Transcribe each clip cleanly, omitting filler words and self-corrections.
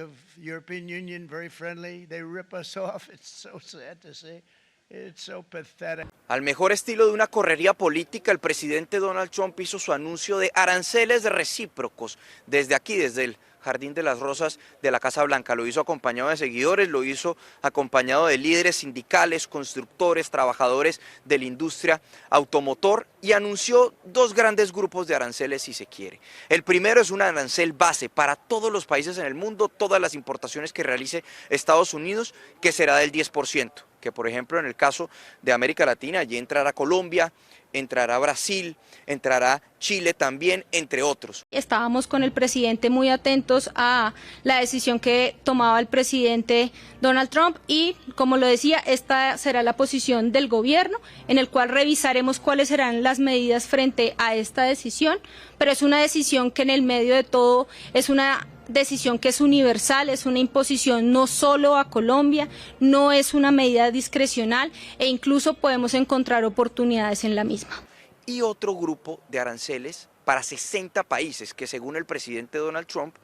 Of European Union, very friendly. They rip us off. It's so sad to see. It's so pathetic. Al mejor estilo de una correría política, el presidente Donald Trump hizo su anuncio de aranceles recíprocos desde aquí, desde el Jardín de las Rosas de la Casa Blanca. Lo hizo acompañado de seguidores, lo hizo acompañado de líderes sindicales, constructores, trabajadores de la industria automotor y anunció dos grandes grupos de aranceles, si se quiere. El primero es un arancel base para todos los países en el mundo, todas las importaciones que realice Estados Unidos, que será del 10%, que, por ejemplo, en el caso de América Latina, allí entrará Colombia, entrará Brasil, entrará Chile también, entre otros. Estábamos con el presidente muy atentos a la decisión que tomaba el presidente Donald Trump y, como lo decía, esta será la posición del gobierno en el cual revisaremos cuáles serán las medidas frente a esta decisión, pero es una decisión que en el medio de todo es una decisión que es universal, es una imposición no solo a Colombia, no es una medida discrecional e incluso podemos encontrar oportunidades en la misma. Y otro grupo de aranceles para 60 países, que según el presidente Donald Trump,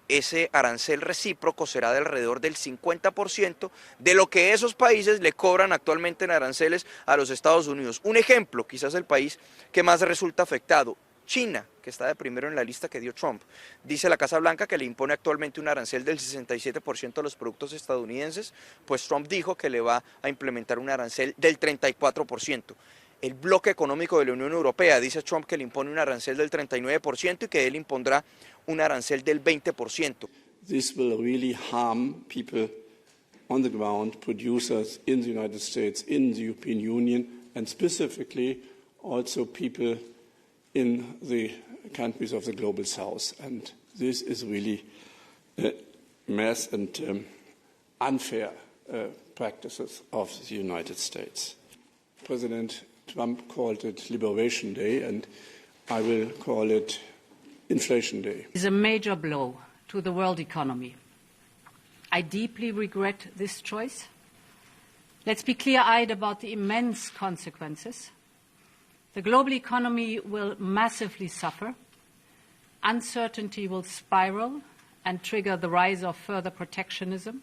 ese arancel recíproco será de alrededor del 50% de lo que esos países le cobran actualmente en aranceles a los Estados Unidos. Un ejemplo, quizás el país que más resulta afectado, China, que está de primero en la lista que dio Trump. Dice la Casa Blanca que le impone actualmente un arancel del 67% a los productos estadounidenses, pues Trump dijo que le va a implementar un arancel del 34%. El bloque económico de la Unión Europea, dice Trump que le impone un arancel del 39% y que él impondrá un arancel del 20%. This will really harm people on the ground, producers in the United States, in the European Union, and specifically also people in the countries of the Global South. And this is really a mess and unfair practices of the United States. President Trump called it Liberation Day, and I will call it Inflation Day. Is a major blow to the world economy. I deeply regret this choice. Let's be clear eyed about the immense consequences. The global economy will massively suffer. Uncertainty will spiral and trigger the rise of further protectionism.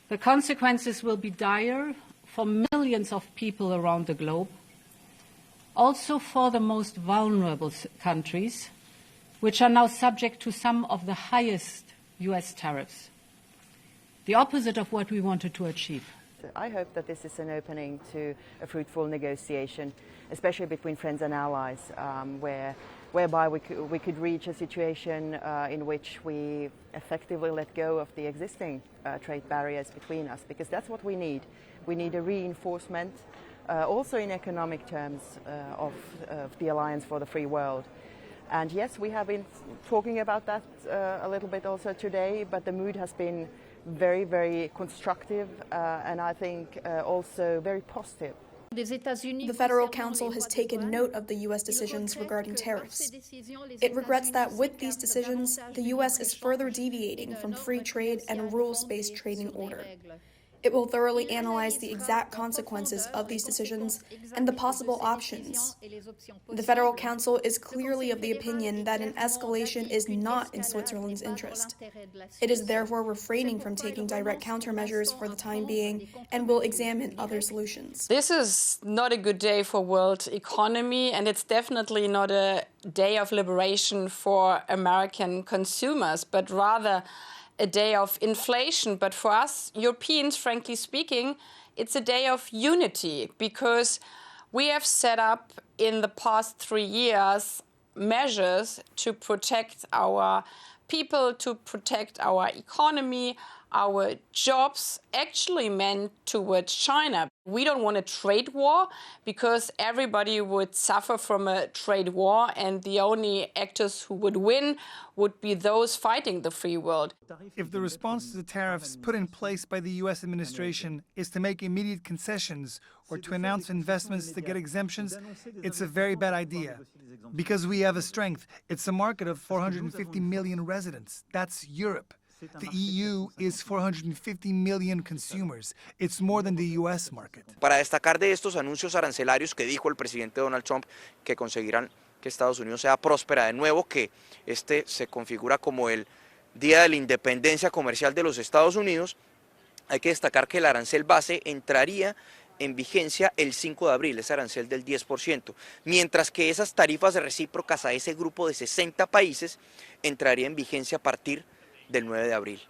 The consequences will be dire for millions of people around the globe, also for the most vulnerable countries, which are now subject to some of the highest US tariffs. The opposite of what we wanted to achieve. I hope that this is an opening to a fruitful negotiation, especially between friends and allies, whereby we could reach a situation in which we effectively let go of the existing trade barriers between us, because that's what we need. We need a reinforcement, also in economic terms, of the Alliance for the Free World. And yes, we have been talking about that a little bit also today, but the mood has been very, very constructive and I think also very positive. The Federal Council has taken note of the U.S. decisions regarding tariffs. It regrets that with these decisions, the U.S. is further deviating from free trade and rules based trading order. It will thoroughly analyze the exact consequences of these decisions and the possible options. The Federal Council is clearly of the opinion that an escalation is not in Switzerland's interest. It is therefore refraining from taking direct countermeasures for the time being and will examine other solutions. This is not a good day for world economy, and it's definitely not a day of liberation for American consumers, but rather a day of inflation. But for us Europeans, frankly speaking, it's a day of unity because we have set up in the past 3 years measures to protect our people, to protect our economy, our jobs, actually meant towards China. We don't want a trade war because everybody would suffer from a trade war, and the only actors who would win would be those fighting the free world. If the response to the tariffs put in place by the U.S. administration is to make immediate concessions or to announce investments to get exemptions, it's a very bad idea. Because we have a strength. It's a market of 450 million residents. That's Europe. The EU is 450 million consumers. It's more than the US market. Para destacar de estos anuncios arancelarios que dijo el presidente Donald Trump que conseguirán que Estados Unidos sea próspera de nuevo, que este se configura como el Día de la Independencia Comercial de los Estados Unidos. Hay que destacar que el arancel base entraría en vigencia el 5 de abril, ese arancel del 10%, mientras que esas tarifas recíprocas a ese grupo de 60 países entraría en vigencia a partir del 9 de abril.